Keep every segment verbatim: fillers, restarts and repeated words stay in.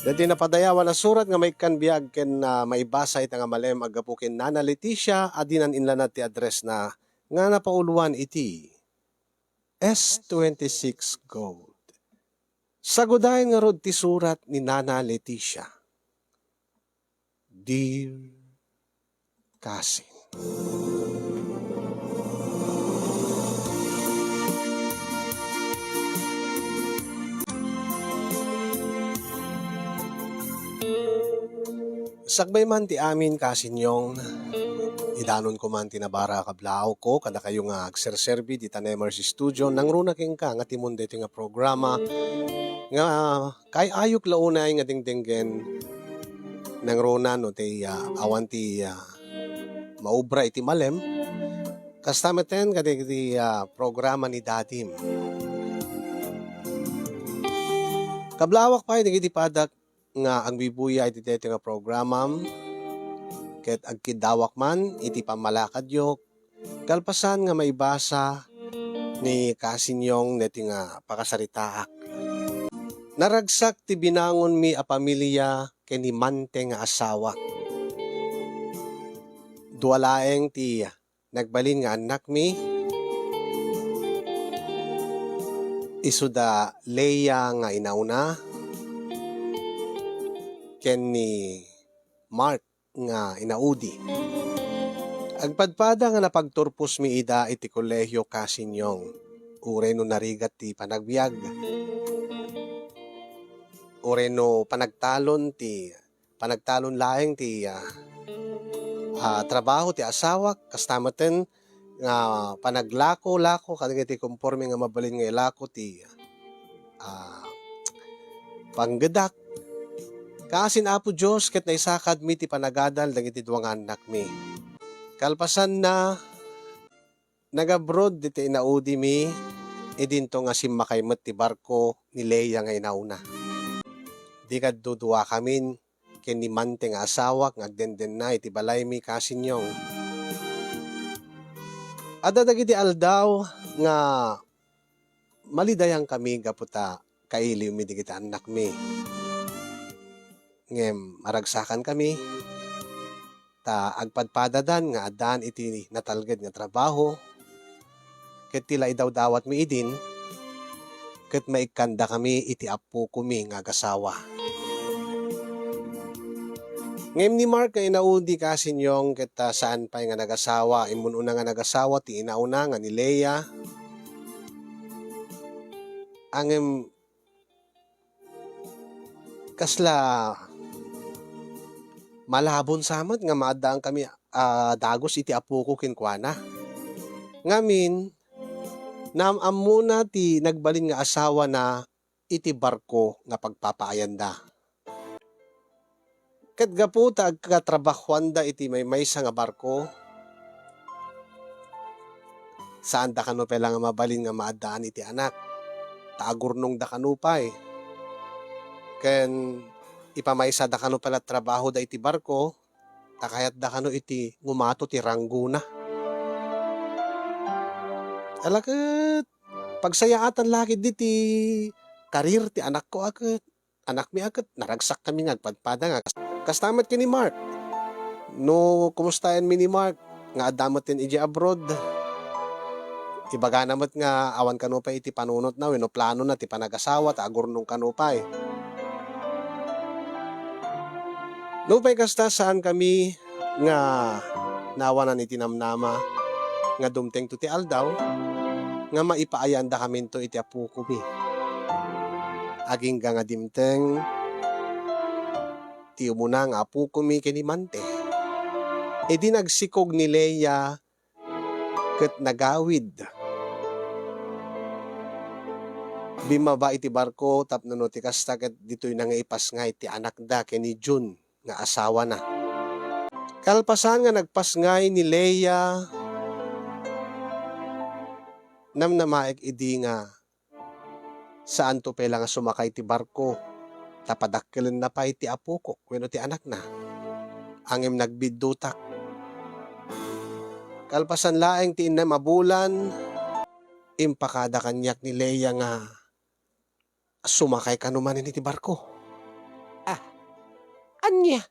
Iti napadayawan a surat nga maikkan biag ken, ah, maibasa ita nga malem aggapu ken Nana Leticia a dinan inlanad ti address na nga napauloan iti S twenty-six Gold. Sagudayen ngarud ti surat ni Nana Leticia. Dear Kasin. Sakbay man ti amin, Kasin Yong, idanonko man ti nabara a kablaawko kadakayo nga agserserbi dita Nemers Studio. Nangruna kenka nga timon daytoy nga programa nga kaay-ayok la unay nga dengdenggen. Nangruna no ti, ah, awan ti, ah, maubra iti malem. Kasta metten kadagiti, ah, programa ni Dadim. Kablaawak pay dagiti padak nga agbibuya iti daytoy nga programam, ket agkiddawak man iti pammalakadyo, kalpasan nga maibasa ni Kasin Yong daytoy nga pakasaritaak. Naragsak ti binangonmi a pamilia ken ni Mante nga asawak. Dua laeng ti nagbalin nga annakmi, isu da Leia nga inauna, ken ni Mark nga inaudi. Agpadpada nga napagturposmi ida iti kolehio, Kasin Yong, uray no narigat ti panagbiag, uray no panagtalon ti panagtalon laeng ti, ah, ah, trabaho ti asawak, kasta metten nga panaglako-lako kadagiti konforme nga mabalin nga ilako ti, ah, panggedak. Kasin Apo Dios ket naisakadmi ti panagadal dagiti dua nga annakmi. Kalpasanna, nag-abroad diti inaudimi, idinto nga simmakay met ti barko ni Leia nga inauna. Di kadduduakamin ken ni Mante nga asawak nga agdendenna iti balaymi, Kasin Yong. Adda dagiti aldaw nga malidayangkami gapu ta kailiwmi dagiti annakmi. Ngem maragsakankami, ta agpadpadadan nga addaan iti natalged nga trabaho, ket ti la idawdawatmi idin, ket maikkandakami iti appokomi nga agasawa. Ngem ni Mark nga inaudi, Kasin Yong, ket, ah, saan pay nga nagasawa, immun-una nga nagasawa ti inauna nga ni Leia. Ngem kasla malabon sa met nga maaddaankami a dagus iti apoko kenkuana. Ngamin, naam-ammona ti nagbalin nga asawana iti barko nga pagpapaayanda. Ket gapu ta agkatrabahuanda iti maymaysa nga barko, saanda kano pay la nga mabalin nga maaddaan iti anak, ta agurnongda kano pay. Ken ipamaysada kano pay la trabahoda iti barko, ta kayatda kano iti ngumato ti ranggona. Ala ket, pagsayaatan la ketdi ti karir ti anakko a ket, anakmi a ket, naragsakkami nga agpadpada nga kas-, kasta met ken ni Mark. No kumustaenmi ni Mark nga adda met idiay abroad, ibagana met nga awan kano pay iti panunotna wenno planona ti panagasawa ta agurnong kano pay. Nupay kasta, saankami nga naawanan iti namnama nga dumtengto ti aldaw nga maipaayaandakaminto iti apokomi. Agingga nga dimteng ti umuna nga apokomi ken ni Mante. Idi nagsikog ni Leia ket nagawid, bimmaba iti barko tapno no ti kasta ket ditoyna nga ipasngay ti anakda ken ni Jun nga asawana. Kalpasan nga nagpasngay ni Leia, namnamaek idi nga saanto pay la nga sumakay ti barko, ta padakkelenna pay ti apokok wenno ti anakna. Ngem nagbiddutak. Kalpasan laeng ti innem a bulan, impakada kaniak ni Leia nga sumakay kano manen iti barko. Ah, Ania?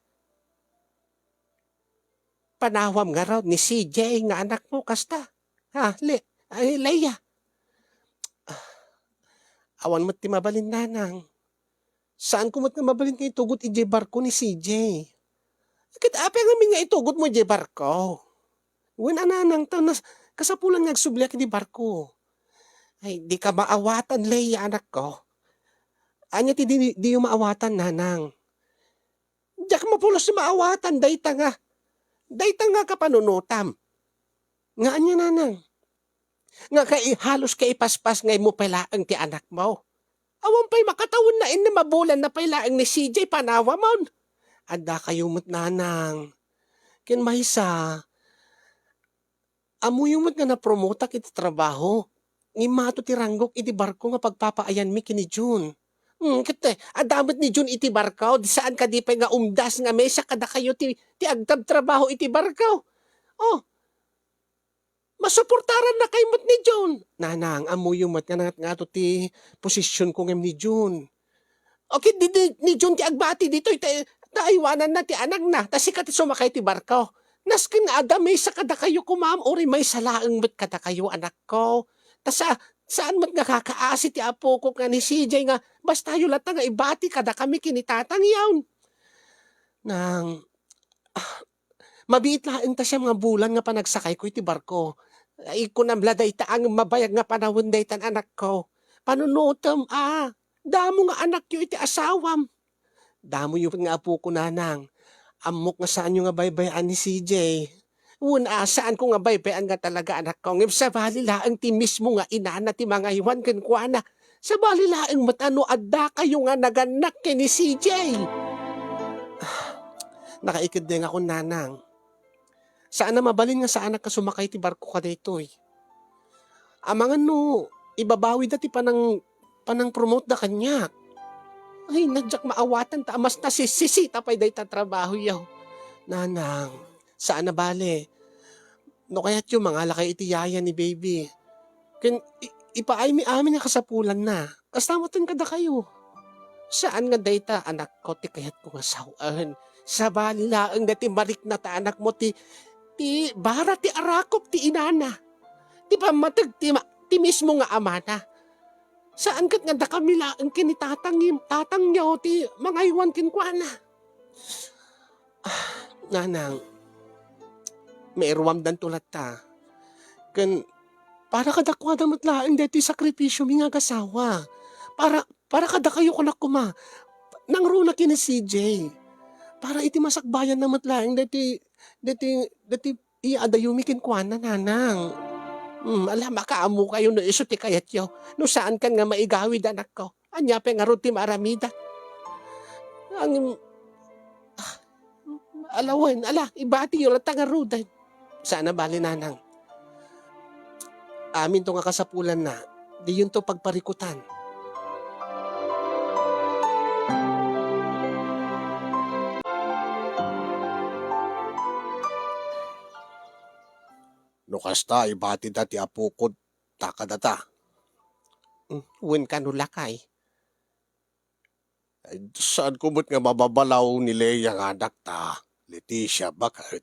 Panawam ngarud ni C J nga anakmo kasta? Ha, Le-, ay, Leia? Awan met ti mabalin, nanang. Saanko met nga mabalin nga itugot idiay barko ni C J. Ket apay ngamin nga itugotmo idiay barko? Wen a, nanang, ta nas-, kasapulan nga agsubliak iti barko. Ay, dika maawatan, Leia, anakko. Ania ti di, diyo maawatan, nanang? Diak mapulos maawatan dayta nga, dayta nga kapanunotam. Nga ania, nanang? Nga kai-, halos kaipaspas nga immo pay laeng ti anakmo. Awan pay makatawenna inna mabulanna pay laeng ni C J panawamon. Addakayo met, nanang. Ken maysa, ammoyo met nga napromotak iti trabaho. Ngimmato ti ranggok iti barko nga pagpapaayanmi ken ni Jun. Hmm, ket, eh, adda met ni Jun iti barko, di saan kadi pay nga umdas nga mesa kadakayo ti, ti agtabtrabaho iti barko. Oh, masuportarannakay met ni Jun. Nanang, ammoyo met nga nangatngato ti posisionko ngem ni Jun. Okay, di, di, ni Jun ti agbati ditoy, ta, ta aywananna ti anakna, ta sika ti sumakay ti barko. Nasken nga adda mesa kadakayo koma, uray maysa laeng met kadakayo, anakko. Ta sa-, saan met nga kakaasi ti apoko nga ni C J nga bastayo latta nga ibati kadakami ken ni tatangyo. Nang, ah, mabiit laeng ta siam nga bulan nga panagsakayko iti barko. Ay, kunam la dayta a mabayag nga panawen daytan, anakko. Panunotem a, damo nga anakyo iti asawam. Damoyo nga apoko, nanang. Ammok nga saanyo nga baybay-an ni C J. Wen a, saanko nga baybay-an nga talaga, anakko. Ngem sabali laeng ti mismo nga inana ti mangaywan kenkuana. Sabali laeng met a no addakayo nga nagannak ken ni C J. Nakaikeddengakon, nanang. Saan a mabalin nga saanak a sumakay ti barko kadaytoy. Amangan no ibabawida ti panang-, panang-promote da kaniak. Ay, na diak maawatan ta a mas nasisisita pay dayta trabahoyo. Nanang, saan a bale. No kayatyo, mangalakay iti yaya ni baby. Ken i-, ipaaymi amin nga kasapulanna. Kasta met kadakayo. Saan nga dayta, anakko, ti kayatko nga sawen. Sabali laeng dayta marikna ta anakmo ti, ti bara ti arakop ti inana. Ti pammateg ti ma-, ti mismo nga amana. Saan ket nga dakami laeng ken ni tatang-, tatangyo ti mangaywan kenkuana. Ah, nanang, mairuamdanto latta. Ken para kadakuada met laeng daytoy sakripisiomi nga agasawa. Para, para kadakayo, kunak koma. Nangruna ken ni C J. Para iti masakbayanna met laeng daytoy, daytoy, daytoy iyaadayomi kenkuana, nanang. Hmm, ala, makaammokayo no isu ti kayatyo. No saankan nga maigawid, anakko. Ania pay ngarud ti maaramida? Ang, ah, ala wen, ala, ibatiyo latta ngaruden. Saan a bale, nanang. Aminto nga kasapulanna, diyonto pagparikutan. No kasta, ibatida ti apokod ta kadata. Mm, wen kano, lakay? Ay, saanko met nga mababalaw ni Lea nga anakta, Leticia, baket.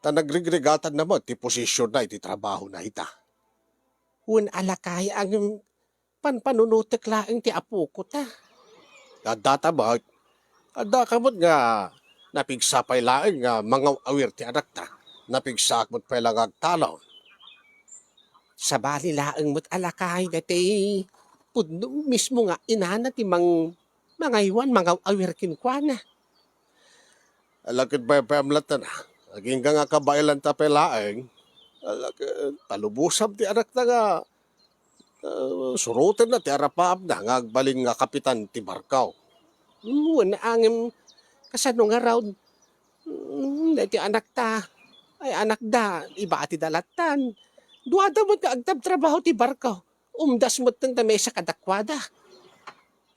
Ta nagrigrigatanna met ti posisionna iti trabahona ita. Wen a, lakay, ngem panpanunotek laeng ti apokota. Addata met. Addaka met nga napigsa pay laeng nga mangaw-awir ti anakta. Napigsaak met pay la nga agtalon. Sabali laeng met a, lakay, daytoy pudno mismo nga inana ti mang-, mangaywan, mangaw-awir kenkuana. Ala ket baybay-am latta. Agingga nga kabaelanta pay laeng. Ala ket palubosam ti anakta nga, ah, surotenna ti arapaapna nga agbalin nga kapitan ti barko. Wen a, ngem kasano ngarud? Mm, daytoy anakta. Ay, anakda, ibatida lattan. Duada met nga agtabtrabaho ti barko. Umdas metten ta mesa kadakuada.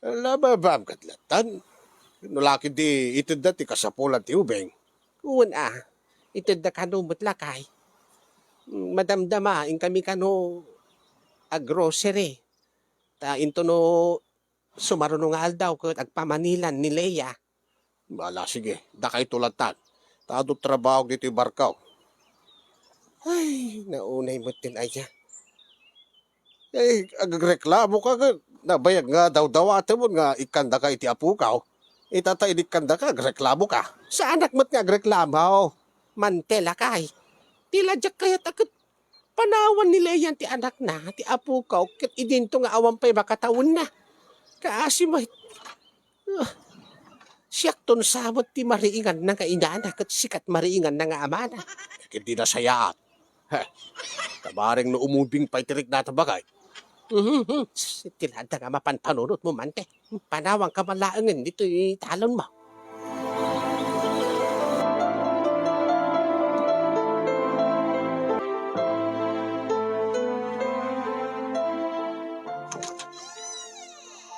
Ala, baybay-am ket lattan. No la ket di itedda ti kasapulan ti ubing. Wen a, itedda kano met, lakay. Madamdama, inkami kano a grocery. Ta into no Sumaruno nga aldaw ket agpamanilan ni Lea. Ala, sige, dakayto latta. Ta adu trabahok ditoy barko. Ay, naunay met ti aya. Eh, agreklamo ka ket nabayag nga dawdawatem nga ikkandaka iti apokaw. Ita ta idi ikkandaka, agreklamo ka. Saanak met nga agreklamo. Mantel, lakay. Ti la diak kayat a ket panawan ni Lean ti anakna, ti apokaw, ket idinto nga awan pay makatawenna. Kaasi met. Ah, siakton sa met ti mariinganna nga inana ket sika ti mariinganna nga amana. Ket di nasayaat. Heh. Tabareng no umubing pay ti riknata, bakay. Mhm, mhm. Ti la adda nga mapanpanunotmo, Mante. Panawanka man laengen ditoy talonmo.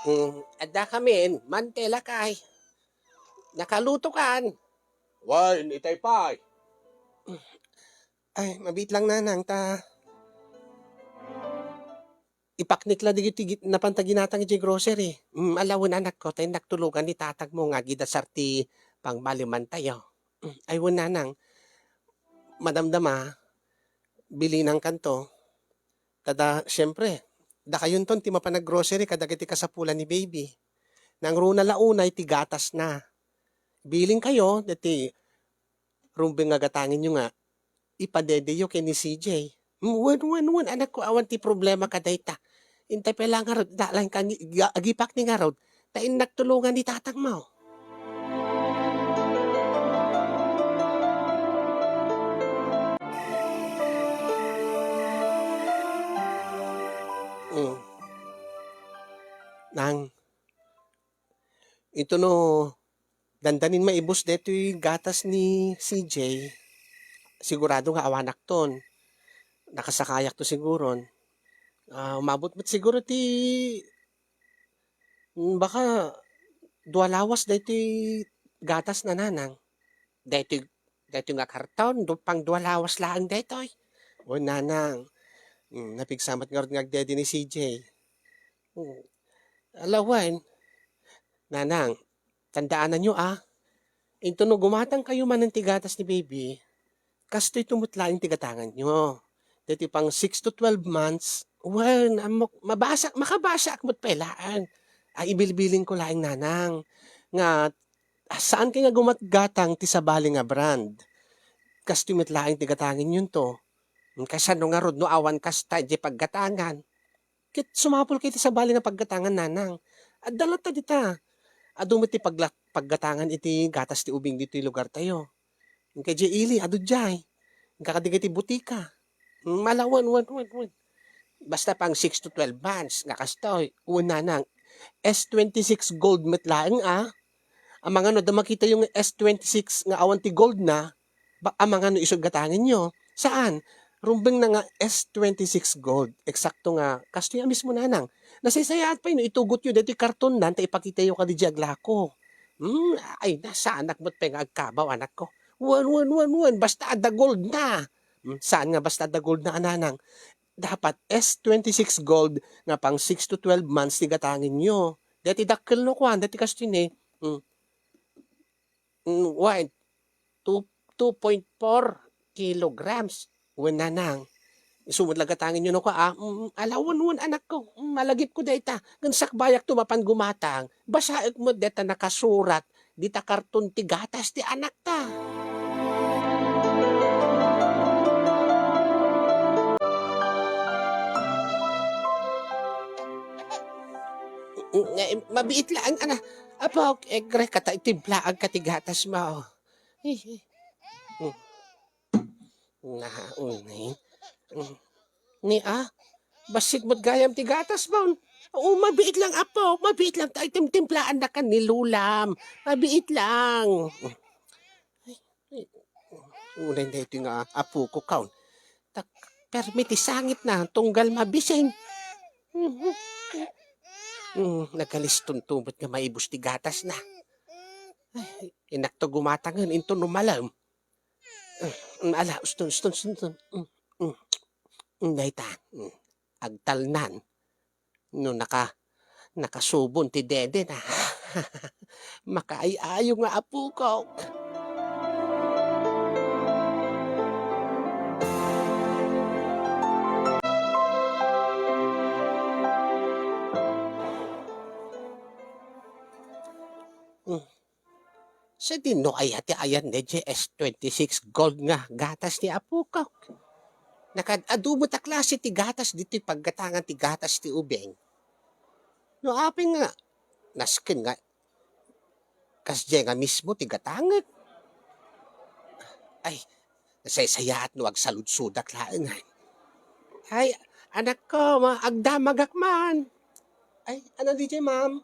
Hmm, adda kamin, Mante, lakay. Nakalutokan. Wen, itay pay. Ay, mabiit lang, Nanang, ta ipaknik la dagiti git-, napanta ginatang idiay grocery. Mm, ala wen, anakko, ta innak tulogan ni tatangmo nga agidasar ti pangmalimantayo. Mm, ay wen, Nanang, madamdama, bilinankanto. Tada, siempre, dakayonton ti mapan ag-grocery kadagiti kasapulan ni baby. Nangruna la unay ti gatasna. Bilinkayo, deti rumbeng nga gatangenyo nga ipadedeyo ken ni C J. Mm, wen, wen, wen, anakko, awan ti problema kadayta. Intay pay la ngarud, da-, laeng ka ngi-, ga-, agipakni ngarud, ta innak tulongan ni tatangmo. Mm. Nang, ito no, dandanin maibus detoy gatas ni C J, sigurado nga awanakton. Nakasakayakto siguron. Ah, umabot met siguro ti, mm, baka dua lawas daytoy gatasna, Nanang. Daytoy, daytoy nga karton, du-, pang dua lawas laeng daytoy. O, Nanang, mm, napigsa met ngarud nga agdede ni C J. Mm. Ala wen, Nanang, tandaananyo, a, into no gumatangkayo manen ti gatas ni baby, kastoyto met laeng ti gatanganyo. Deti pang six to twelve months, wen, ammok, mabasa, makabasaak met pay laeng. Ay, ibilbilinko laeng, Nanang, nga, ah, saankay nga gumatgatang ti sabali nga brand. Kastoy met laeng ti gatangenyonto. Kasano ngarud no awan kasta idiay paggatangan? Ket sumapulkay ti sabali nga paggatangan, Nanang. Adda latta dita. Adu met ti pagla-, paggatangan iti gatas ti ubing ditoy lugartayo. Inkay diay ili, adu diay. Inka kadi iti butika. Mm, ala wen, wen, wen, wen. Basta pang six to twelve months nga kastoy. Wen, Nanang. S twenty-six Gold met laeng, a. Amangan no adda makitayo nga S twenty-six nga awan ti gold na, ba-, amangan no isu gatangenyo. Saan? Rumbeng na nga S twenty-six Gold. Eksakto nga, kastoy a mismo, Nanang. Nasaysayaat pay no itugotyo daytoy kartonnan ta ipakitayo kadi diay aglako. Hmm, ay, na, saanak met pay nga agkabaw, anakko. Wen, wen, wen, wen, basta adda gold na. Hmm, saan nga basta adda gold na, a, Nanang? Dapat S twenty-six Gold nga pang six to twelve months ti gatangenyo. Deti dakkel no kuan, deti kastoy ni, hmm, mm, wait, two, two point four kilograms. Wen, Nanang. Isu met la gatangenyo no ka, a. Mm, ala wen, wen, anakko. Mm, malagipko dayta. Ngem sakbayakto mapan gumatang. Basaek met dayta nakasurat dita karton ti gatas ti anakta. Mm, eh, mabiit laeng, ana. Apo, eh, gre ka ta, timplaanka ti gatasmo. Eh, eh. Mm. Nga, mm, eh. Mm. Ni, a, bassit met gayam ti gatasmo. O, mabiit lang, apo. Mabiit lang ta, timtimplaannakan ni Lolam. Mabiit lang. Ay, ay. Unay daytoy nga apoko, kaon. Ta permi ti sangitna, tunggal mabising. Mm, nagalistonto met nga maibus ti gatasna. Ay, inakto gumatangen inton no malem. Mm, ala, uston, uston, uston, uston. Mm, mm. Mm, dayta. Mm. Agtalnan. No naka-, Nakasubon ti deden, ah. Makaay-ayo nga apokok. Hmm. Sadino aya ti ayan daydiay S twenty-six Gold nga gatas ni apokok? Nakaad-adu met a klase ti gatas ditoy paggatangan ti gatas ti ubing. No apay nga, nasken nga, kasdiay nga mismo ti gatangek. Ay, nasaysayaat no agsaludsodak laeng. Ay, anakko, ma-, agdamagak man. Ay, ano daydiay, ma'am?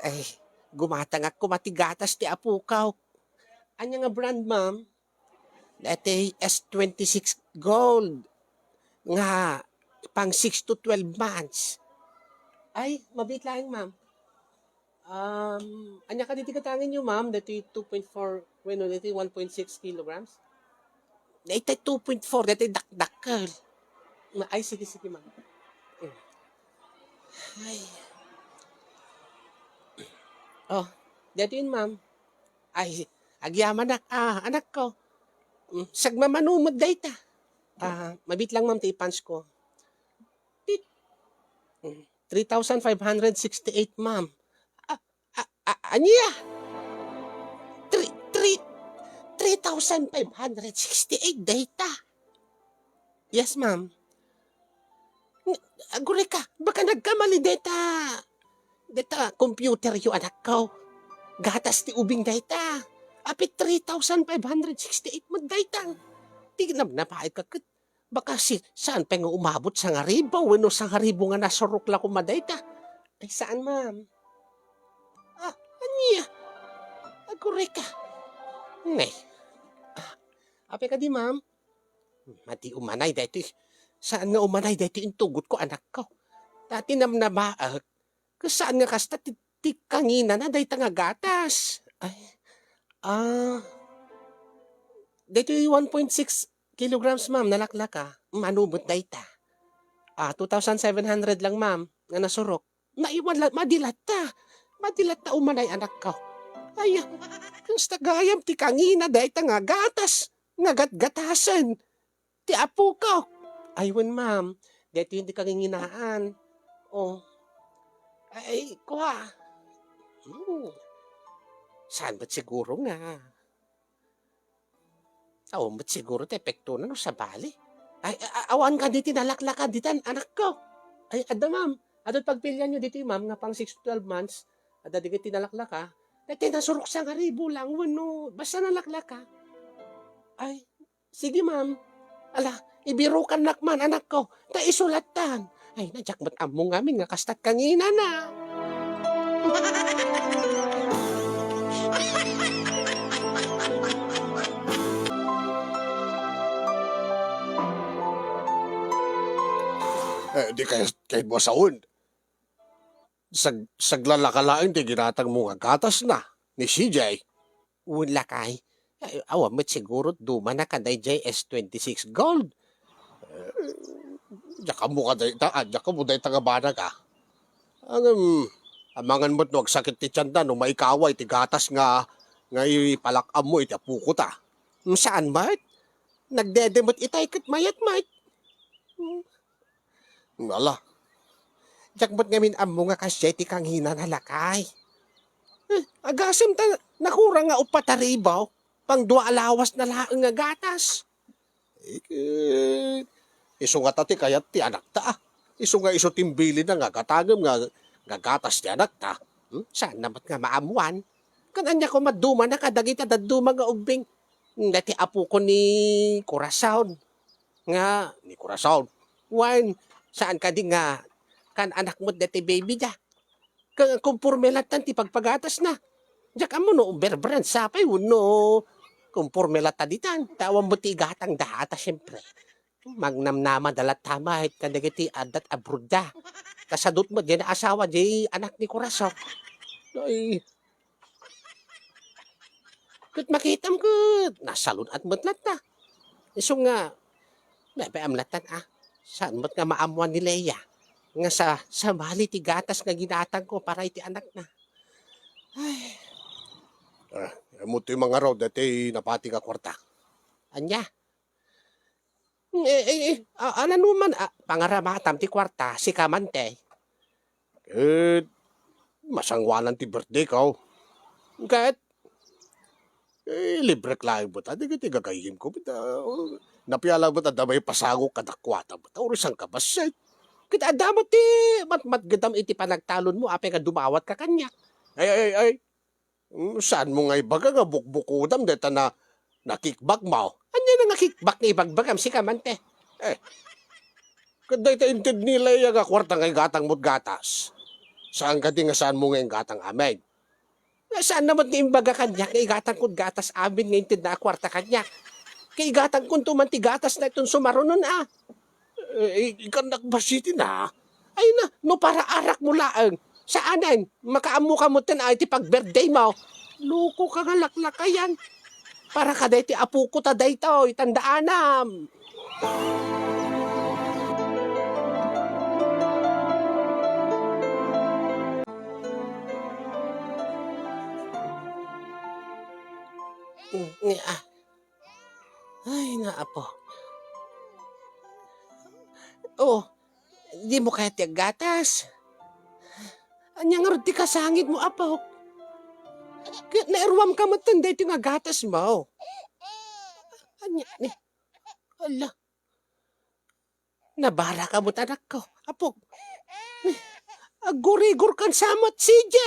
Ay, gumatangak koma ti gatas ti apokok. Ania nga brand, ma'am? Daytoy S twenty-six Gold nga pang six to twelve months. Ay, mabiit laeng, ma'am. Um, ania kadi ti gatangenyo, ma'am? Daytoy two point four, wenno, daytoy one point six kilograms? Daytoy two point four, daytoy dakdakkel. Ma-, ay, sige, sige, ma'am. Mm. Ay. Oh, daytoy, ma'am. Ay, agyamanak, ah, anakko. Mm, sagmamano met dayta. Ah, mabiit lang, ma'am, ti i-punch ko. Tit. Mm, three thousand five hundred sixty-eight, ma'am. Ah, ah, ah, ania? Three, three, three thousand five hundred sixty-eight dayta. Yes, ma'am. N-, agurayka, baka nagkamali dayta, dayta computeryo, anakko. Gatas ti ubing dayta. Apay three thousand five hundred sixty-eight met dayta. Ti namnamaek ket baka si-, saan pay nga umabot sangaribu wenno sangaribu nga nasurok la koma dayta. Ay, saan, ma'am? Ah, ania? Agurayka. Ne. Ah, apay kadi, ma'am? Madi umanay daytoy. Saan nga umanay daytoy intugotko, anakko? Ta ti namnamaek, ket saan nga kasta ti, ti kanginana dayta nga gatas? Ay, ah, daytoy one point six kilograms, ma'am, nalaklaka. Mano met dayta? Ah, two thousand seven hundred lang, ma'am, nga nasurok. Naiwan la, madi latta. Madi latta umanay, anakko. Ay, kasta gayam ti kangina dayta nga gatas nga gatgatasen ti apokok. Ay, wen, ma'am. Daytoy ti kanginginaan. Oh. Ay, kua. Hmm. Saan met siguro nga? Awan met siguro ti epektona no sabali. Ay, a-, a-, awan kadi ti nalaklaka ditan, anakko. Ay, adda, ma'am. Adda pagpilianyo ditoy, ma'am, nga pang six to twelve months. Adda dagiti nalaklaka. Daytoy nasurok sangaribu lang wenno basta nalaklaka. Ay, sige, ma'am. Ala, ibirukannak man, anakko, ta isu lattan. Ay, na, diak met ammo ngamin nga kasta ti kanginana. Eh, di kay, kay Boss Aun. Sag-, saglalaka laeng ti ginatangmo nga gatasna ni C J. Wen, lakay. Ay, awan met siguro dumana kadaydiay S twenty-six Gold. Eh, diak ammo kadayta, ah, diak ammo dayta nga banag, ah. Ngem, amangan met no agsakit ti tianda no maikaway ti gatas nga, nga ipalak-ammo iti apokota. Saan met? Nagdede met itay ket mayat met. Hmm. Ala. Diak met ngamin ammo nga kasdiay ti kanginana, lakay. Eh, agasem ta nakurang nga uppat a ribu, pang dua a lawasna laeng nga gatas. Eh, isu ngata ti kayat ti anakta, ah. Isu nga isu ti imbilinna nga gatangem nga, nga gatas ti anakta. Hmm? Saanna met nga maammoan? Ken ania koma dumana kadagita dadduma nga ubbing? Daytoy apoko ni Corazon. Nga, ni Corazon. Wen, saan kadi nga kan-anak met daytoy baby da? Ka-, konporme latta ti pagpagatasna. Diak ammo no over brand sa pay wenno konporme latta ditan. Ta awan met ti igatangda ata, siempre. Magnamnamada latta met kadagiti adda abroad da. Kasadut met diay naasawa diay anak ni Corazon. Ay, ket makitam ket nasalun-at met latta. Isu nga, napaam lattan, ah. Saan met nga maammoan ni Lea? nga sa-, sabali ti gatas nga ginatangko para iti anakna. Ay. Ah, ammo ti mangarod daytoy napati nga kuarta. Ania? Eh, eh, eh, a-, ano man, a, pangaramatam ti kuarta, sika man te. Ket masangoanan ti birthday ko. Ket, eh, librek laeng met, adi ket igagayyemko met, ah, napiala met adda maipasangok kadakuada met, uri saan ka bassit. Ket adda met ti matmatgedam iti panagtalonmo, apay nga dumawatka kaniak. Ay, ay, ay, Mm, saanmo nga ibaga nga bukbukodam dayta na, nakickback mo? Ania na nga kickback nga ibagbagam, sika man te? Eh, ket dayta inted ni Lea nga kuarta nga igatangmo ti gatas. Saan kadi nga saanmo nga inggatang amin? Nga saan naman nga imbaga kaniak nga igatangko ti gatas amin nga intedna a kuarta kaniak? Kaigatangkonto man ti gatasna iton sumarunon, a. Eh, ikannak bassit na. Ay na, no para arakmo laeng. Saanen, makaammoka metten a iti pag-birthday mo. Lokoka nga laklakayan. Para kadaytoy apoko ta daytoy, tandaanam. Mm, ah. Ay, nga apo. Oh, dimo kayat ti aggatas? Ania ngarud ti kasangitmo, apo? Ket nairuamka metten daytoy nga gatasmo. Ania ni? Hala. Nabaraka met, anakko. Apok. Aggurigor kan samat, C J.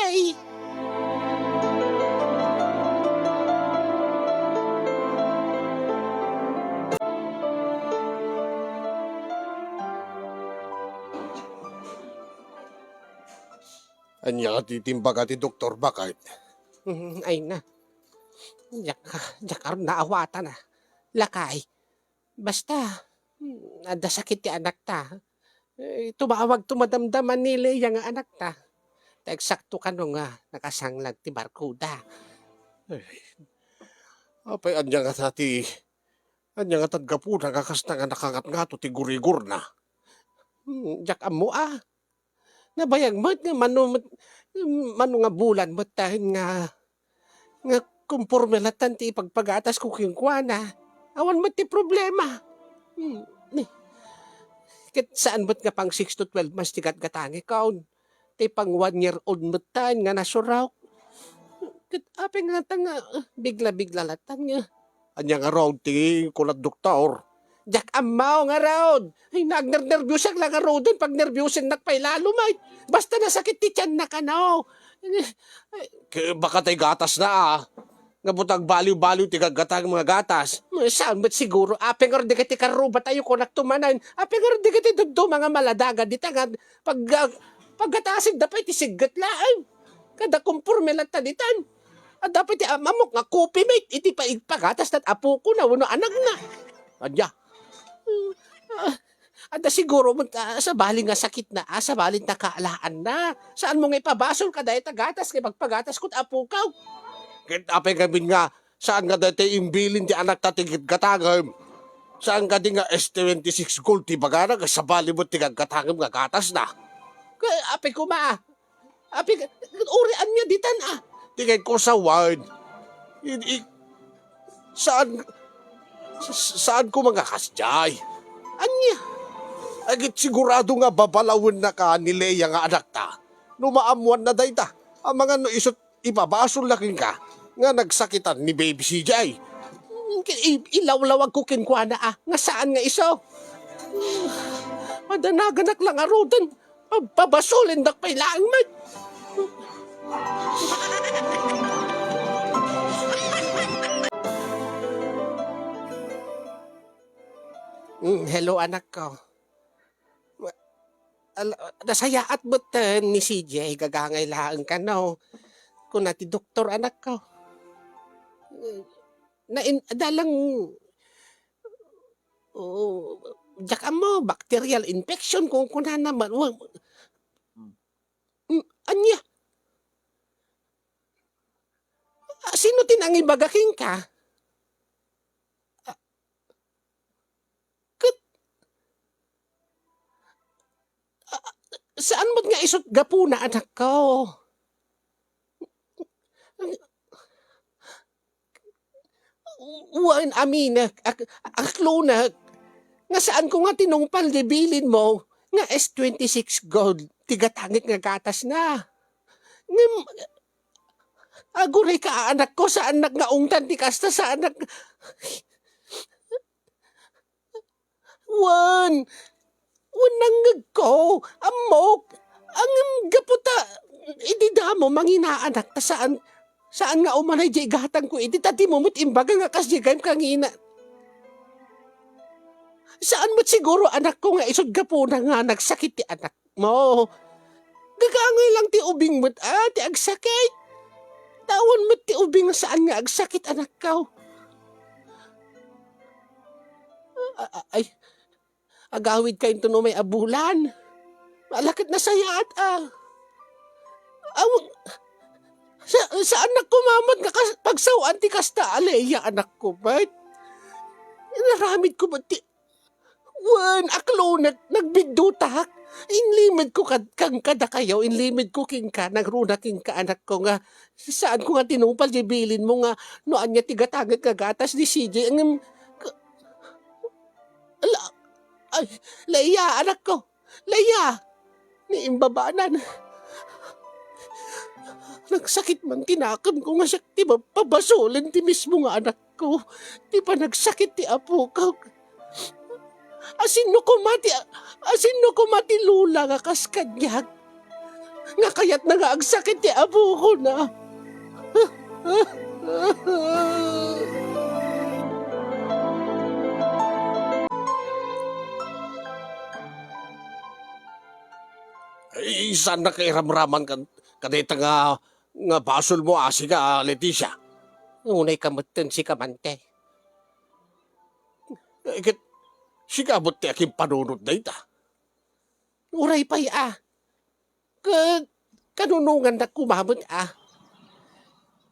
Ania ti timbaga ti doktor, baket? Mm, ay na. Diak, diak ngarud naawatan, a. Lakay. Basta, mm, adda sakit ti anakta. Eh, tumawagto madamdama ni Lea nga anakta. Ta eksakto kano nga nakasanglag ti barkoda. Ay, apay, ania ngata ti, ania ngata ti gapuna nga kasta nga nakangatngato ti gurigorna? Hmm, diak ammo, a. Nabayag met nga mano met, mano nga bulan metten nga, nga komporme latta ti ipagpagatasko kenkuana. Awan met ti problema. Hmm. Ket saan met nga pang six to twelve months ti gatgatangekon. Ti pang one year old metten nga nasurok. Ket apay ngata nga, ah, bigla-bigla latta nga. Ania ngarud ti kunat doktor? Diak ammo ngarud. Ay, nagnernerbiosek la ngaruden, pagnerbiosennaka pay lalo met. Basta nasakit ti tianna kano. Ay, ke-, baka tay gatasna, a. Nga buta agbaliw-baliw ti gaggatangem nga gatas. Saan met siguro, apay ngarud dagiti karrubatayo, kunakto manen. Apay ngarud dagiti dadduma nga maladagan dita nga pag-, ah, paggatasenda pay ti sigget laeng. Kada komporme latta ditan. Adda pay ti am-ammok nga kopi met iti paigpagatas ket apokona wenno anakna. Ania? Ah, adda siguro met, ah, sabali nga sakitna, a, sabali nakalaanna. Saanmo nga ipabasol kadayta gatas nga ipagpagatas ket apokon? Ket apay ngamin nga saan nga daytoy imbilin ti anakta ti gaggatangem? Saan kadi nga S twenty-six Gold ti ibagana nga sabali met ti gaggatangem nga gatasna? Ket apay koma, Apay, ket uri ania ditan, a? Ti kayatko sawen. I, i, saan, sa-, saan koma nga kasdiay? Ania? Ay, ket sigurado nga babalawennaka ni Lea nga anakta. No maammoanna dayta, amangan no isu ti ipabasolna kenka nga nagsakitan ni Baby C J. Mm, ket i-, ilawlawagko kenkuana, a, nga saan nga isu. Padanaganak la ngaruden. Pab-, pabasolendak pay laeng met. Mm, hello, anakko. Ala, nasayaat metten ni C J, gagangay laeng kano. Kuna ti doktor, anakko. Nain-, adda lang Oo, diak ammo, bacterial infection, kunkunana man. Wa-, mm, ania? Ah, sino ti nangibaga kenka? Ah, ket, ah, Saan met nga isut' gapuna, anakko. Wen, aminek, ak-, aklonek, nga saanko nga tinungpal ti bilinmo nga S twenty-six Gold ti gatangek nga gatasna. Ngem, agurayka, anakko, saannak nga ungtan ti kasta, saannak. Wen, wen, nangngegko, ammok, ngem gapu ta idi damo manginaanak ta saan, saan nga umanay diay gatangko idi ta dimo met imbaga nga kasdiay gayam kangina. Saan met siguro, anakko, nga isut' gapuna nga nagsakit ti anak mo. Gagangay lang ti ubing met, a, ti agsakit. Awan met ti ubing nga saan nga agsakit, anakko. A-, a-, ay, agawidka inton umay a bulan. Ala ket nasayaat, a. Aw, sa-, saannak koma met nga kas-, pagsaw-an ti kasta, a, Leia, anakko, bet. Inaramidko met ti Wen, aklonek, nagbiddutak. Inlimedko kad-, kan-, kadakayo, inlimedko kenka, nagruna kenka, anakko, nga saanko nga tinungpal diay bilinmo nga no ania ti gatangek nga gatas ni C J, ngem, ka-, ala, ay, Leia, anakko, Leia, ni imbabanan. Nagsakit man ti nakemko nga siak ti mapabasolen ti mismo nga anakko, ti panagsakit ti apokak. Asinno koma ti, asinno koma ti lula nga kas kaniak? Nga kayatna nga agsakit ti apokona. Ay, saannak nga iramraman kan-, kadayta nga, nga basolmo, a, sika, a, Leticia? Unayka metten, sika man, te. Eh, ket sika met ti akimpanunot dayta. Uray pay, a. Ket kanunongannak koma met, a.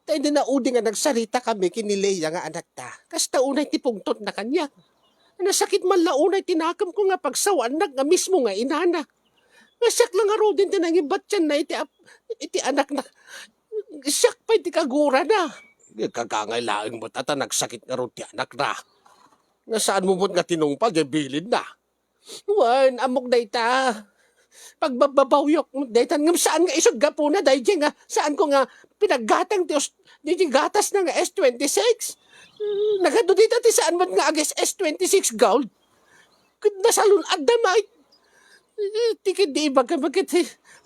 Ta idi naudi nga nagsaritakami ken ni Leia nga anakta, kasta unay ti pungtotna kaniak. Nasakit man la unay ti nakemko nga pagsaw-annak nga mismo nga inana. Nga siak la ngaruden ti nangibatianna iti ap-, iti anakna. Siak pay ti kagurana. Kagangay laeng met a ta nagsakit ngarud ti anakna. Nga saanmo met nga tinungpal diay bilinna. Wen, ammok dayta. Pagbabbabawyok dayta, ngem saan nga isut' gapuna daydiay nga saanko nga pinaggatang ti us-, daydiay gatasna nga S twenty-six. Nagadu dita ti saan met nga ag-S twenty-six Gold. Ket nasalun-adda met. Ti ket di ibagam ket,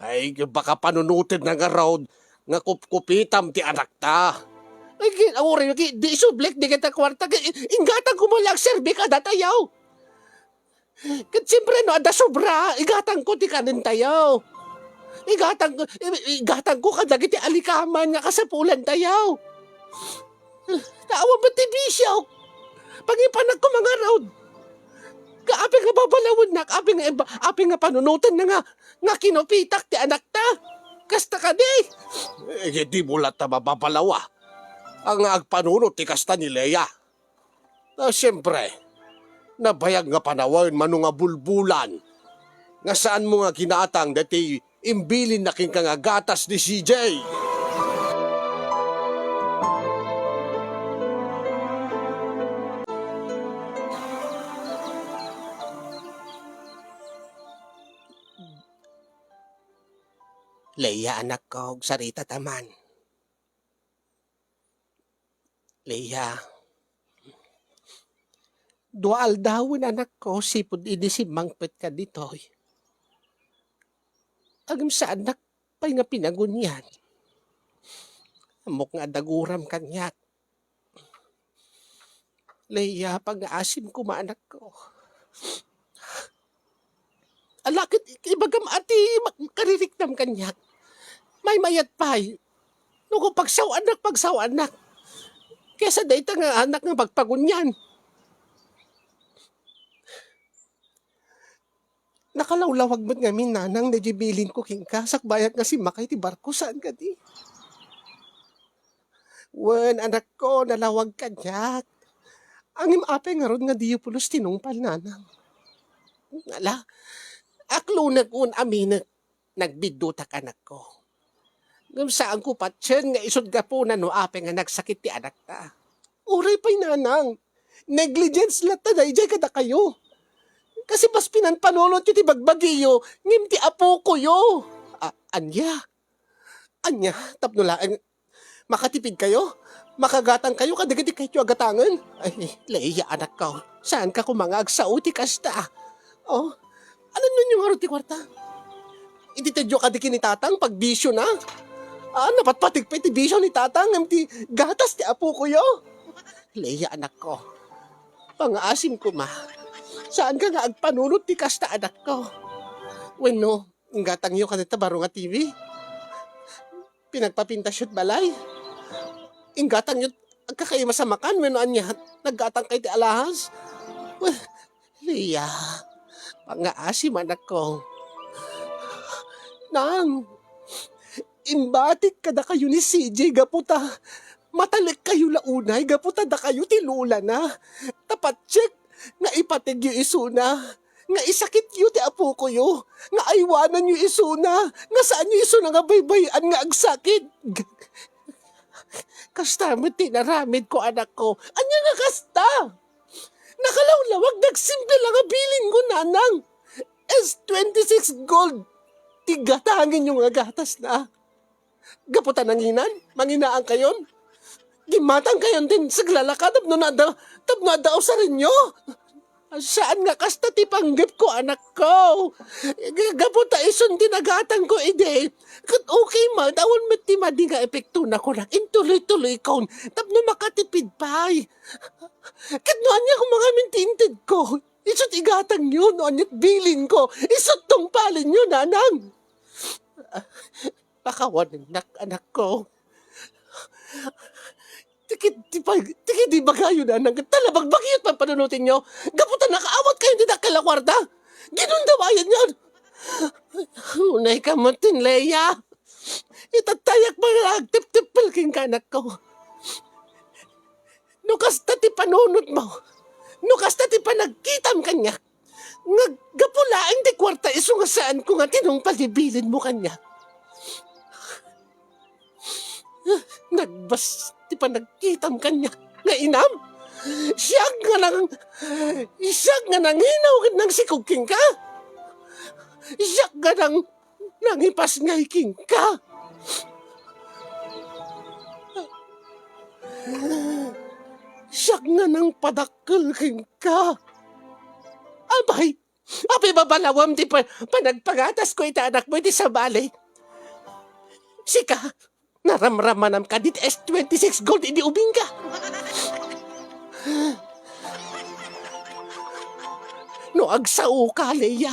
ay, baka panunotenna ngarud nga kupkupitam ti anakta. Ay, ket, uray, ket di isublik dagiti kuarta, ket inggatangko man la agserbi kadatayo. Ket siempre, no adda sobra, igatangko ti kanentayo. Igatang-, i-, igatangko kadagiti alikaman nga kasapulantayo. Ta awan met ti bisio. Pangipanakko man ngarud. Nga apay nga babalawennak, apay nga iba-, apay nga panunotenna nga, nga kinupitak ti anakta. Kasta kadi. Eh, dimo latta mababalaw a nga agpanunot ti kasta ni Lea. Ah, siempre, nabayag nga panawen mano nga bulbulan nga saanmo nga ginatang daytoy imbilinna kenka nga gatas ni C J. Leia, anakko, agsarita ta man. Leia, dua aldawen, anakko, sipud idi simmangpetka ditoy. Ngem saannak pay nga pinagunian. Ammok nga adda guram kaniak. Leia, pangngaasim koma, anakko. Ala ket ibagam a ti ma-, kaririknam kaniak. Maymayat pay. No, pagsaw-annak, pagsaw-annak. Kaysa dayta nga anak nga pagpagunian. Nakalawlawag met ngamin, nanang, daydiay bilinko kenka, sakbayat nga simmakay ti barko, saan kadi? Wen, anakko, nalawag kaniak. Ngem apay ngarud nga diyo pulos tinungpal, nanang? Ala, aklonek wen aminek. Nagbiddutak, anakko. Ngem saanko patien nga isut' gapuna no apay nga nagsakit ti anakta. Uray pay, nanang, negligence latta daydiay kadakayo. Kasi mas pinanpanunotyo ti bagbagiyo ngem ti apokoyo. A-, ania? Ania, tapno laeng makatipidkayo? Makagatangkayo kadagiti kayatyo a gatangen? Ay, Leia, anakko, saanka koma nga agsao ti kasta. Oh, ananyon ngarud ti kuarta? Itedyo kadi ken ni tatang pagbisiona? Ah, napatpatek pay ti bisio ni tatang ngem ti gatas ti apokoyo. Leia, anakko, pangaasim koma. Saanka nga agpanunot ti kasta, anakko. Wenno, inggatangyo kadita baro nga T V? Pinagpapintasyo ti balay? Inggatangyo agkakayo masamakan wenno ania? Naggatangkay ti alahas? Well, Leia, pangaasim, anakko. Nang, imbatik kadakayo ni C J gapu ta matalekkayo la unay gapu ta dakayo ti lolana. Ta patiek nga ipategyo isuna, nga isakityo ti apokoyo, nga aywananyo isuna, nga saanyo isuna nga baybay-an nga agsakit. Kasta met ti inaramidko, anakko. Ania nga kasta? Nakalawlawag, nagsimple la nga bilinko, nanang. S twenty-six gold ti gatangenyo nga gatasna. Gapu ta nanginan, manginaankayon. Gimmatangkayon ti saglalaka tapno adda, tapno adda usarenyo. Saan nga kasta ti panggepko, anakko. G-, gapu ta isun ti nagatangko idi. Ket okay met, awan met ti madi nga epektona kunak. Intuloy-tuloykon tapno makatipid pay. Ket no ania koma ngamin ti intedko, isu ti igatangyo, no ania ti bilinko, isu ti tungpalenyo, nanang. Pakawanennak, anakko. Ti ket, ti pag-, ti ket ibagayo, nanang, ket talabagbagyo ti panpanunotenyo. Gapu ta nakaawatkayo ti dakkel a kuarta. Ginundawayanyon. Unayka met, Leia. Itattayak pay nga agtiptippel kenka, anakko. No kasta ti panunotmo, no kasta ti panagkitam kaniak, nga gapu laeng ti kuarta isu nga saanko nga tinungpal ti bilinmo kaniak. Nagbas ti panagkitam kaniak nga inam. Siak nga nang-, siak nga nanginaw ket nangsikog kenka. Siak nga nang-, nangipasngay kenka. Siak nga nangpadakkel kenka. Apay, apay babalawem ti pa-, panagpangatasko iti anakmo iti sabali? Sika, naramramanam kadi ti S twenty-six gold idi ubingka? No agsaoka, Leia,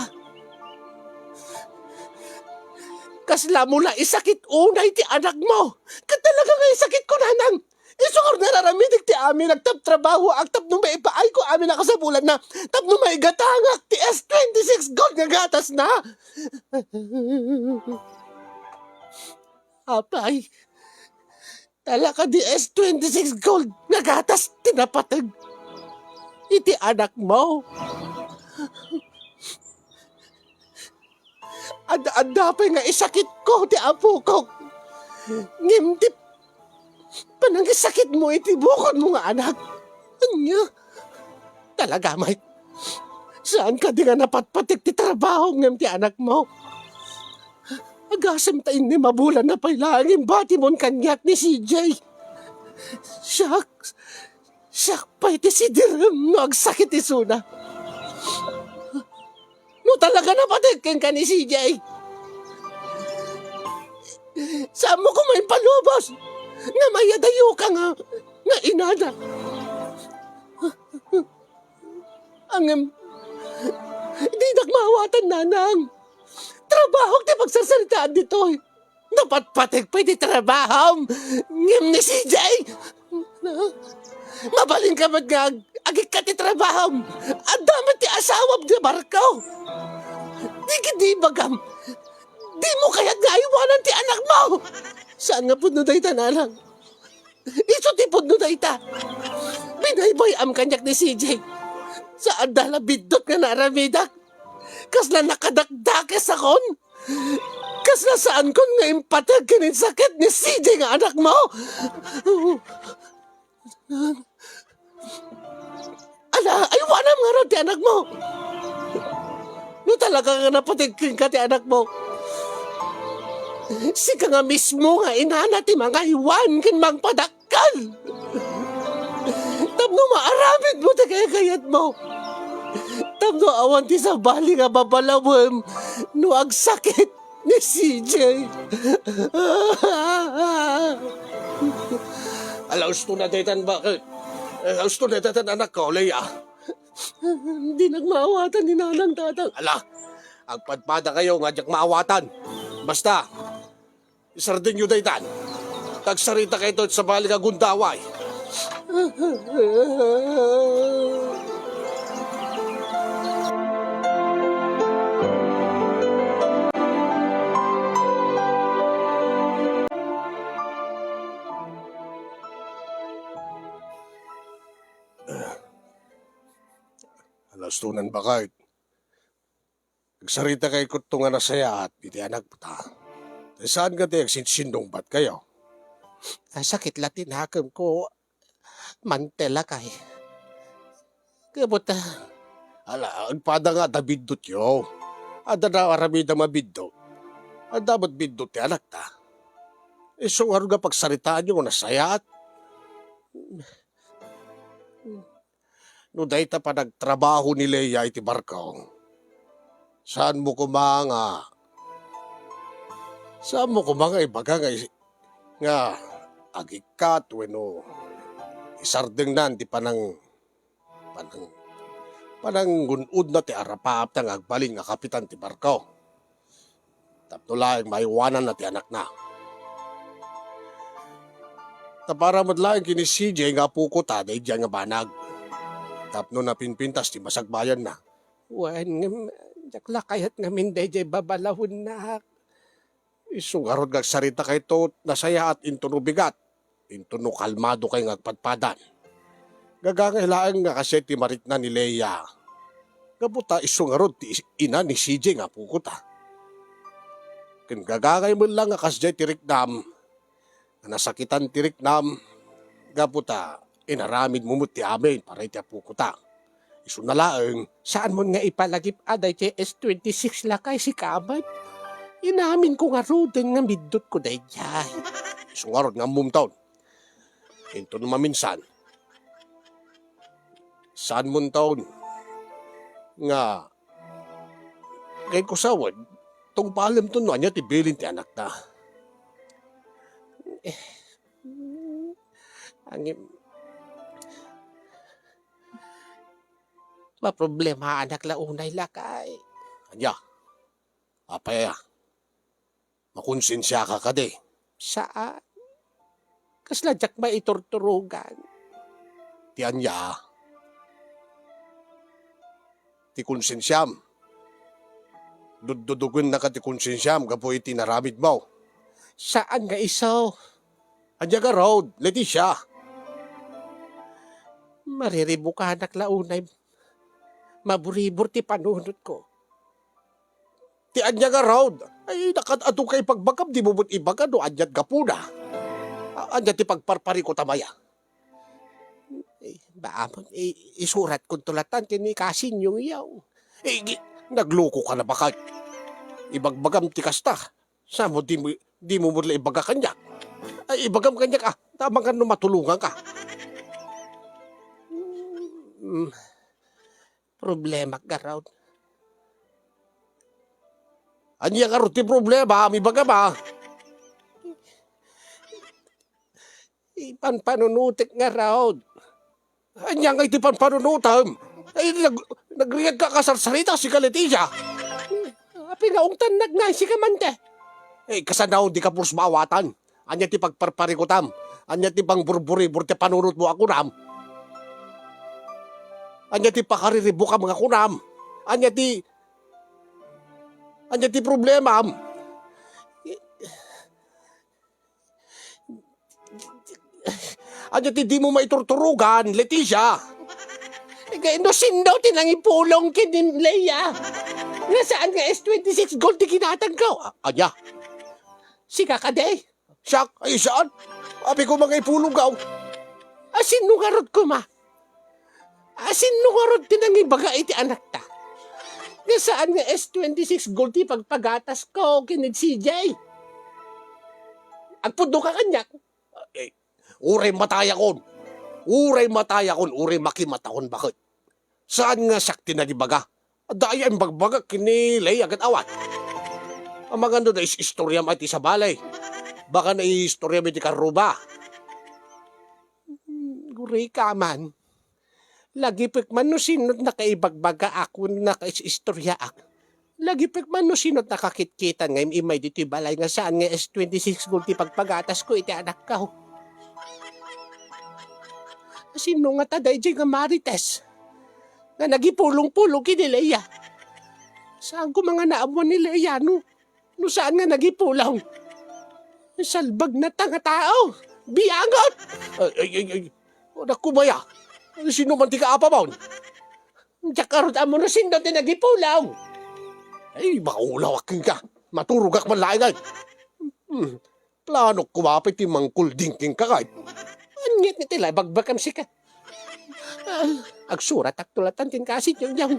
kasla mo la isakit unay ti anakmo. Ket talaga nga isakitko, nanang. Isu nga nararamidek ti amin, agtabtrabahoak tapno maipaayko amin a kasapulanna, tapno maigatangak ti S twenty-six gold nga gatasna. Apay, talaga di S twenty-six gold nga gatas ti napateg iti anakmo. Ad-adda pay nga isakitko ti apokok. Ngem ti panangisakitmo iti bukodmo nga anak. Ania? Talaga met. Saan kadi nga napatpatek ti trabahom ngem ti anakmo? Agasem ta innem a bulan na pay laeng imbatimon kaniak ni C J. Siak, siak pay ti sidirem no agsakit isuna. No talaga napatek kenka ni C J, saanmo koma impalubos nga mayadayoka nga, nga inana. Ngem, didak maawatan, nanang. Trabahok ti pagsarsaritaan ditoy. Napatpatek pay ti trabahom ngem ni C J. Mabalinka met nga ag-, agikkat ti trabahom. Adda met ti asawam ti barko. Di ket ibagam, dimo kayat nga aywanan ti anakmo. Saan nga pudno dayta, nanang? Isu ti pudno dayta. Binaybay-am kaniak ni C J. Sa adda la biddut nga naaramidak. Kasla nakadakdakesakon. Kasla saankon nga impateg ken insakit ni C J nga anakmo? Ala, aywanam ngarud ti anakmo. No talaga nga napateg kenka ti anakmo, sika nga mismo nga inana ti mangaywan ken mangpadakkel. Tapno maaramidmo ti kayat-kayatmo. Tapno awan ti sabali nga babalawem no agsakit ni C J. Ala, usto na daytan ba? Eh, usto na daytan, anakko, Leia. Dinak maawatan ni nanang, tatang. Ala, agpadpadakayo nga diak maawatan. Basta, isardengyo daytan. Agsaritakayto iti sabali nga gundaway. Ala, usto na, baket. Agsaritakayto nga nasayaat iti anakta. Saan nga ti agsinsinnungbatkayo? Ah, sakit la ti nakemko, Mante, lakay. Gapu ta, ala, agpada nga adda biddutyo. Adda da aramidam a biddut. Adda met biddut ti anakta. Isu ngarud nga pagsaritaanyo nga nasayaat. No dayta panagtrabaho ni Leia iti barko, saanmo koma nga, saanmo koma nga ibaga nga is-, nga agikkat wenno isardengnan ti panang-, panang-, pananggun-odna ti arapaapta nga agbalin nga kapitan ti barko. Tapno laeng maiwananna ti anakna. Tapara met laeng ken ni C J nga apokota daydiay nga banag. Tapno napinpintas ti masagbayanna. Wen, ngem, diak la kayat ngamin daydiay babalawennak. Isu ngarud nga agsaritakayto, nasayaat intono bigat, intono kalmadokay nga agpadpadan. Gagangay laeng nga kasdiay ti marikna ni Leia. Gapu ta isu ngarud ti is-, ina ni C J nga apokota. Ken gagangay met la nga kasdiay ti riknam, nga nasakitan ti riknam, gapu ta inaramidmo met ti amin para iti apokota. Isuna laeng, saanmon nga ipalagip a daydiay S twenty-six, lakay, sika met. Inaminko ngaruden nga middutko daydiay. Isu ngarud nga ammomton. Intono maminsan, saanmonton nga, kayatko sawen, tungpalemton no ania ti bilin ti anakta. Eh, angin, maproblemaanak la unay, lakay. Ania? Apay a? Makonsensiaka kadi? Saan. Kasla diak maiturturogan. Ti ania? Ti konsensiam. Duddudugennaka ti konsensiam gapu iti naramidmo. Saan nga isu. Ania ngarud, Leticia? Mariribukanak la unay maburibur ti panunotko. Ti ania ngarud? Ay, nakad-adu ka ipagbagam, dimo met ibaga no ania ti gapuna. A-, ania ti pagparparikutam aya? Eh, baa met, eh, isuratkonto latta ken ni kasinyo, yaw. Eh, gi-, naglukoka na, baket. Ibagbagam ti kasta. Saan mo, dimo, dimo met la ibaga kaniak? Ay, ibagam kaniak, ah. Ta amangan no matulonganka. Mm. Problemak ngarud. Ania ngarud ti problema? Ibagam, ah. Ipanpanunotek ngarud. Ania ngay ti panpanunotem? Ay, nag-, nagrigat ka a sarsarita, sika, Leticia. Apay nga ungtannak nga sika, Mante? Eh, kasano dika pulos maawatan? Ania ti pagparparikutam? Ania ti pangburburibur ti panunotmo a kunam? Ania ti pakariribukam nga kunam? Ania ti, ania ti problemam? Ania ti dimo maiturturogan, Leticia? Nga no sino ti nangipulong ken ni Leia? Nga saan nga S twenty-six Gold ti kinatangko? A-, ania? Sika kadi? Siak? Ay, saan? Apay ko mangipulong ka. Asinno ngarud koma? Asinno ngarud ti nangibaga iti anakta? Nga saan nga S twenty-six Gold ti pagpagatas ko ken ni C J? Agpudno ka kaniak? Eh, uray matayakon. Uray matayakon, uray makimatakon, baket. Saan nga siak ti nagibaga? Adda aya imbagbaga ken ni Lea ket awan. Amangan no da is-istoriam iti sabali. Baka naiistoriam iti karruba. Hmm, gurika man. Lagipek man no sinot nakaibagbagaak wenno nakais-istoriaak. Lagipek man no sinot nakakitkitan nga im-immay ditoy balay nga saan nga S twenty-six Gold ti pagpagatas ko iti anakko. Sino nga ta daydiay nga Marites nga nagipulong-pulong ken ni Lea? Saan koma nga naammuan ni Lea no, no saan nga nagipulong? Salbagnata nga tao! Biangot! Ay, ay, ay, ay. Anak ko, Maya. Sino man ti kaapamon? Diak ngarud ammo no sino ti nagipulong. Ay, maulawak kenka. Maturogak man laeng, ay. Hmm. Planok koma pay ti mangkulding kenka, ay. Aniat nga ti la ibagbagam sika? Ah, agsuratak tulatan ken kasi, Nyong Nyong.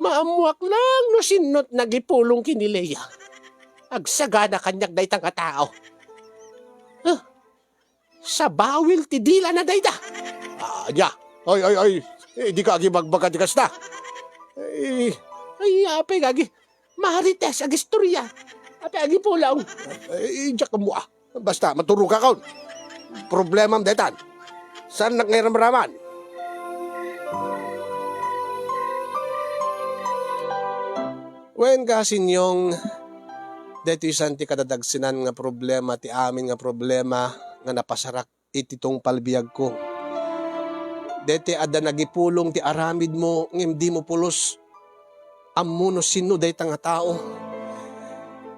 Maammuak lang no sinot nagipulong ken ni Lea. Agsagana kaniak dayta nga tao. Ah, sabawil ti dilana dayta. Ah, ania? Ay, ay, ay. Eh, dika agibagbaga ti kasta. Eh, ay, apay nga agi-, Marites, agistoria. Apay agipulong? Eh, diak ammo, ah. Basta, maturogakon. Problemam daytan. Saannak nga iramraman? Wen, kasi Nyong, daytoy saan ti kadadagsenan nga problema, ti amin nga problema nga napasarak iti tungpal biagko. Daytoy adda nagipulong ti aramidmo, ngem dimo pulos ammo no sinno dayta nga tao.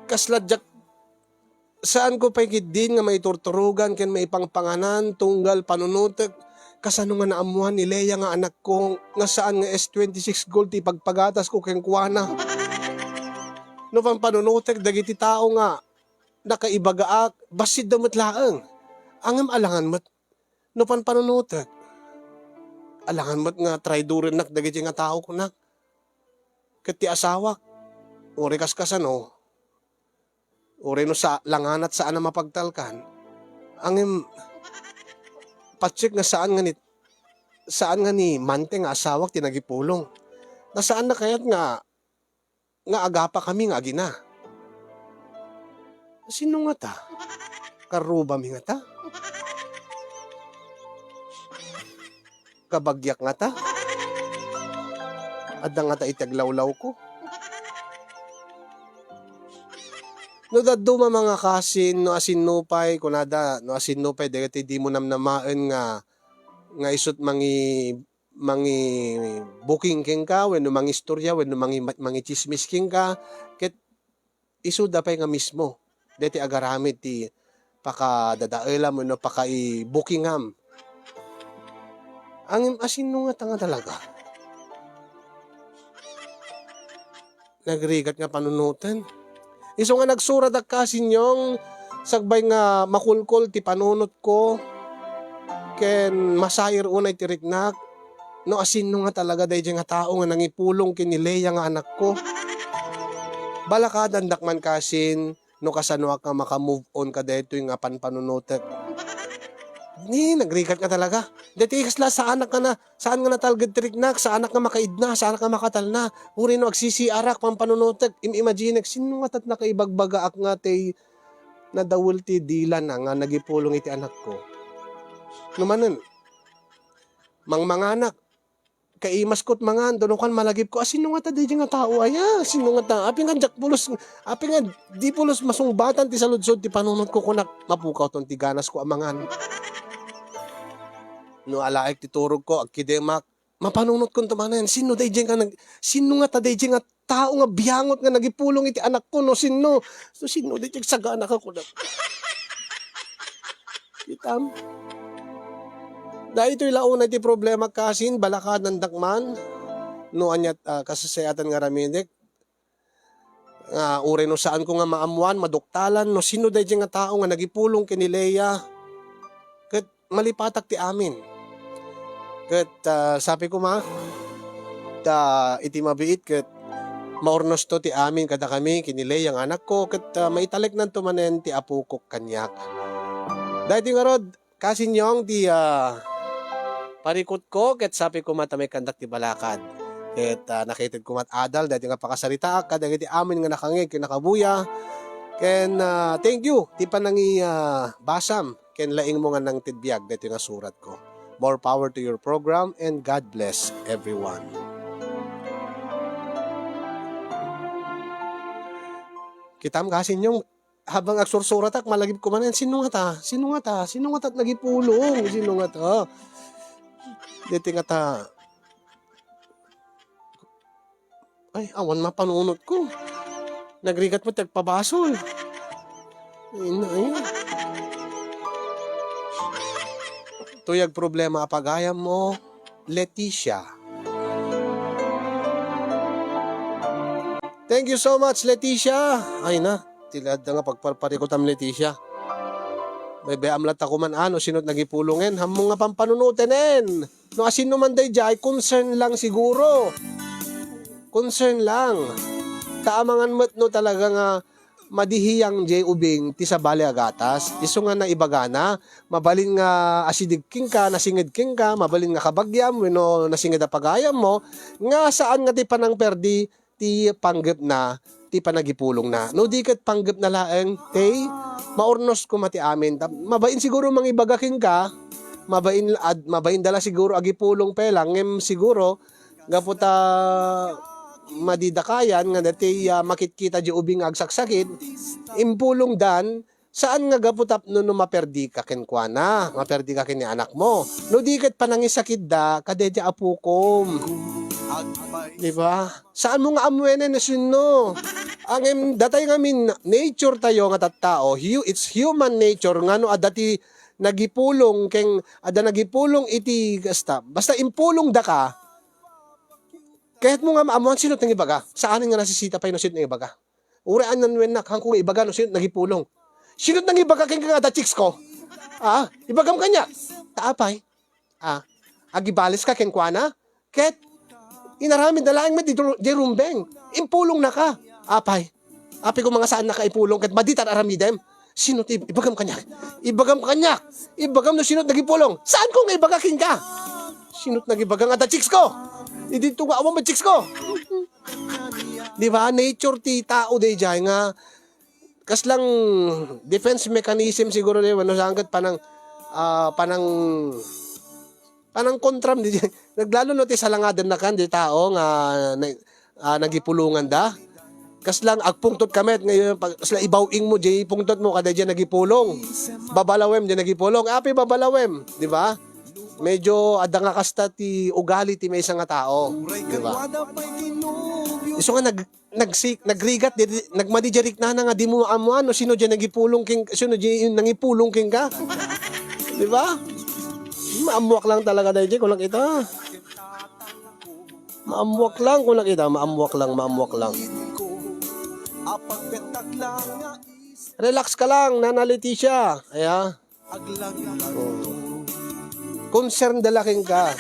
Kasla diak, saanko pay ketdin nga maiturturogan ken maipangpanganan tunggal panunotek, kasano nga naammuan ni Lea nga anakko nga saan nga S twenty-six Gold ti ipagpagatasko kenkuana. No panpanunotek dagiti tao nga nakaibagaak, bassit da met laeng. Ngem alangan met no panpanunotek. Alangan met nga traidorennak dagiti nga tao, kunak. Ket ti asawak, uray kaskasano, uray no sa-, langanat saan a mapagtalkan. Ngem, patsek nga saan nga ni, saan nga ni Mante nga asawak ti nagipulong. Ta saanna kayat nga nga agapakami nga agina. Sino ngata? Karrubami ngata? Kabagiak ngata? Adda ngata iti aglawlawko? No dadduma, mga kasin, no asinno pay, kunada, no asinno pay dagiti dimo namnamaen nga, nga isut mangi-, mangibuking kenka, wenno mangistoria, wenno mangi-, mangitsismis kenka, ket isuda pay nga mismo daytoy agaramid ti pakadadaelam wenno pakaibukingam. Ngem asinno ngata nga talaga? Nagrigat nga panunoten. Isu nga nagsuratak, kasi Nyong, sakbay nga makulkol ti panunotko ken masair unay ti riknak, no asinno nga talaga daydiay nga tao nga nangipulong ken ni Lea nga anakko. Balakadandak man, kasin, no kasanoak nga maka-move on kadaytoy nga panpanunotek. Ni, nagrigat nga talaga. Daytoy kasla, saanak nga na, saan nga natalged ti riknak, saanak nga makaidna, saanak nga makatalna. Uray no agsisiarak, panpanunotek, im-imaginek, sino nga tat nakaibagbagaak nga ti nadawel ti dilana nga nagipulong iti anakko? No manen, mangmanganak, kaimaskot mangan, dono kan malagipko, "Asino ngata daydiay nga tao aya? Sino ngata? Apay nga diak pulos, apay nga di pulos masungbatan ti saludsod ti panunotko?" kunak, mapukawton ti ganasko a mangan. No alaek ti turogko, agkidemak, mapanunotkonto manen, "Sino daydiay nga nag-, sino ngata daydiay nga tao nga biangot nga nagipulong iti anakko, no sinno? So, sinno daydiay agsagana ka?" kunak. Kitam? Daytoy la unay ti problema, kasin, balakadandak man. No aniat, ah, kasasayaatan nga aramidek. nga uray no saanko nga maammoan, maduktalan, no sino daydiay nga tao nga nagipulong ken ni Lea. Ket malipatak ti amin. Ket, ah, sabi koma, ta iti mabiit ket maurnosto ti amin kadakami ken ni Lea nga anakko, ket, ah, maitaleknanto manen ti apokok kaniak. Daytoy ngarud, Kasinyong ti, ah, parikutko ket sapi koma ta maikkandak ti balakad. Ket, ah, nakited komat adal daytoy nga pakasaritaak kadagiti amin nga nakangngeg ken nakabuya. Ken, ah, thank you ti panangi-, ah, basam ken laingmo nga nangted biag daytoy nga suratko. More power to your program and God bless everyone. Kitam, Kasinyong, habang agsursuratak, malagipko manen, "Sino ngata? Sino ngata? Sino ngata nagipulong? Sino ngata?" Daytoy ngata, ay, awan mapanunotko. Nagrigat met ti agpabasol. Ay, na, ay. Tuyag problema a pagayammo, Leticia. Thank you so much, Leticia. Ay na, ti adda nga pagparparikutam, Leticia. Bay-bayam latta koman, ano, sino't nagipulongen? Hammong nga pampanunotenen. No asino man daydiay, concern lang siguro. Concern lang. Ta amangan met no talaga nga madi hiyang diay ubing ti sabali a gatas. Isu nga naibagana, mabalin nga asideg kenka, nasinged kenka, mabalin nga kabagiam wenno nasinged a pagayammo, nga saan nga ti panangperdi ti panggepna, ti panagipulongna. No di ket panggepna laeng, tay, maurnos koma ti amin. Ta mabain siguro mangibaga kenka, mabain ad-, mabain da la siguro agipulong pay lang, ngem siguro gapu ta madi dakayan nga daytoy, ah, makitkita diay ubing nga agsaksakit, impulongdan, saan nga gapu tapno no maperdika kenkuana, maperdika ken ni anakmo. No di ket panangisakitda, kadaydiay apokom. Di ba? Saanmo nga ammoenen no sinno. Ngem datay ngamin nature tayo nga tattao, hu-, it's human nature nga no adda ti nagipulong ken adda nagipulong iti kasta. Basta impulongdaka, Kayatmo nga maammoan sino't nangibaga? Saanen nga nasisita pay no sino't nangibaga. Uray annuennak, haanko nga ibaga no sino't nagipulong. Sino't nangibaga kenka nga adda chicks ko? Ah, ibagam kaniak. Ta apay? Ah, agibaliska kenkuana? Ket inaramidna laeng met di dru-, di rumbeng. Impulongnaka. Apay? Apay koma nga saannaka ipulong ket madi ti ar-aramidem. Sino't ib-, ibagam kaniak? Ibagam kaniak. Ibagam no sino't nagipulong. Saanko nga ibaga kenka? Sino't nagibaga nga adda chicks ko? Idinto nga awan met chicks ko. Di ba? Nature ti tao daydiay nga kaslang defense mechanism siguro di, no saan ket panang, ah, panang panangkontram di, naglalo no ti salangadennakan di tao nga na-, ah, nagipulonganda. Kaslang agpungtot ka met, ngayon, pag, kasla ibaw-ingmo, diay pungtotmo, kadaydiay nagipulong. Babalawem, diay nagipulong. Apay babalawem, di ba? Medyo adda nga kasta ti ugali ti maysa nga tao, di ba? Isu nga nag-, nagsi-, nagrigat, di, di, nagmadi diay riknana nga dimo maammoan no sino diay nagipulong ken, sino diay nangipulong kenka. Di ba? Maammoak lang talaga daydiay, kunak ita. Maammoak lang, kunak ita, maammoak lang, maammoak lang. Relax ka lang, Nana Leticia. Aya. Oh. Concern da la kenka.